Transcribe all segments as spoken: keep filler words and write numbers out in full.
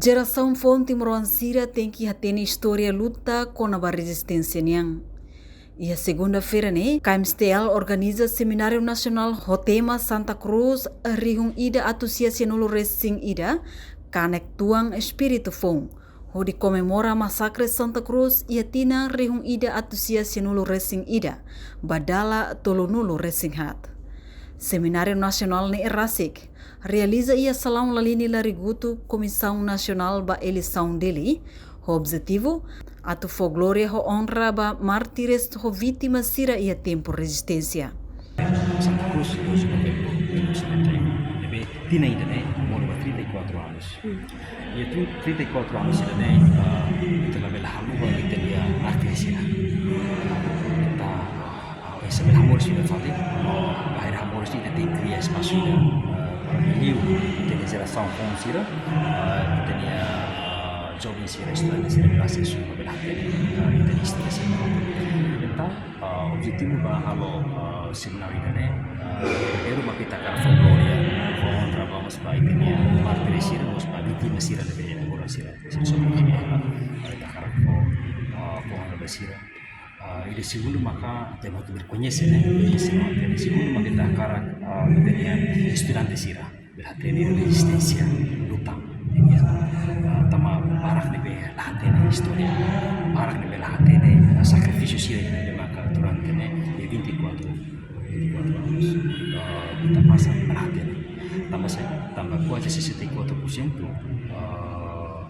Jerasaun foun timoroan sira tenke hatene istória luta kona-ba rezisténsia nian. Iha segunda-feira ne'e, K M S T L organiza semináriu nasionál ho tema Santa Cruz rihun ida atus sia sianulu resin ida, kanek tuan espíritu foun, hodi komemora masakre Santa Cruz iha tinan rihun ida atus sia sianulu resin ida, ba dala tolunulu resin haat. Semináriu nasionál ne'e rasik realiza iha Salaun Lalini Larigutu, Komisaun Nasionál ba Eleisaun Dili, ho objetivu atu fó glória ho onra ba mártires ho vítima sira iha tempu rezisténsia. Santa Cruz, doze de novembro de mil novecentos e setenta e um, ne'ebé tinan ida-ne'e monu ba trinta e quatro anos. Iha trin-, trinta e quatro anos ida-ne'e, ah, ita labele haluha ita-nia mártir sira. Ita, ah, ese bele hamoris ida fali, no bainhira hamoris ita tenke kria espasu ida, ah, para liu ita-nia jerasaun foun sira, ah, ita-nia, ah, joven sira, estudante sira, klase sira, bele hatene, ah, ita-nia istória sira. Entaun, ah, objetivu ba halo, ah, semináriu ida-ne'e, ah, primeiru mak ita hakarak fó glória, fó onra ba mós ba ita-nia mártir sira, mós ba vítima sira ne'ebé agora sira, sira sofre, para ita hakarak fó, ah, fó onra ba sira. Ah, ida segundu maka ita mak atu bele koñese, ne'e? Koñese maka. Ida segundu maka ita hakarak, ah, ita-nia estudante sira bele hatene rezisténsia, luta. Ya. Ah, tanba barak ne'ebé la hatene istória, barak ne'ebé la hatene, ah, sakrifísiu sira ne'ebé maka durante ne'e, iha vinte e quatro, vinte e quatro anos, ah, ita pasa la hatene. Tanba se, tanba kuaze sesenta e quatro por cento, ah,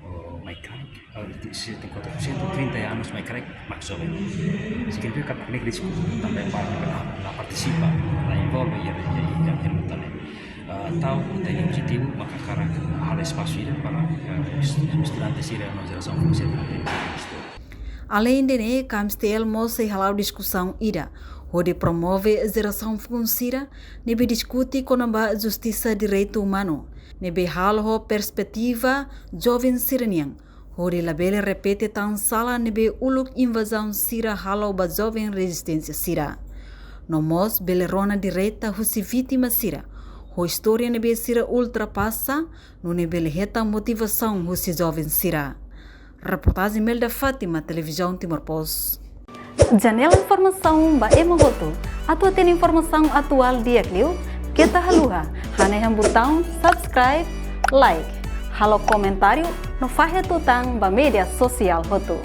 oh, mai kraik, ah, sesenta e quatro por cento, trinta anos mai kraik, mak joven. Signifika katak ne'e risku, tanba barak ne'ebé la, la partisipa, la envolve iha, iha, iha, iha luta ne'e. Ah, entaun, ita-nia objetivu maka hakarak halo espasu ida para, ah, est-, estudante sira no jerasaun foun sira. Aleinde ne'e, K M S T L mós sei hala'o diskusaun ida, hodi promove jerasaun foun sira ne'ebé diskute kona-ba justisa direitu umanu, ne'ebé halo ho perspetiva joven sira-nian, hodi labele repete tan sala ne'ebé uluk invazaun sira halo ba joven rezisténsia sira. No mós bele rona direta husi vítima sira, ho istória ne'ebé sira ultrapasa, nune'e bele hetan motivasaun husi joven sira. Reportajen Melda Fátima, Televizaun Timor Post. Janela informasaun ba ema hotu. Atu hatene informasaun atuál di'ak liu, keta haluha hanehan butaun subscribe, like, halo komentáriu no fahe tutan ba média sosiál hotu.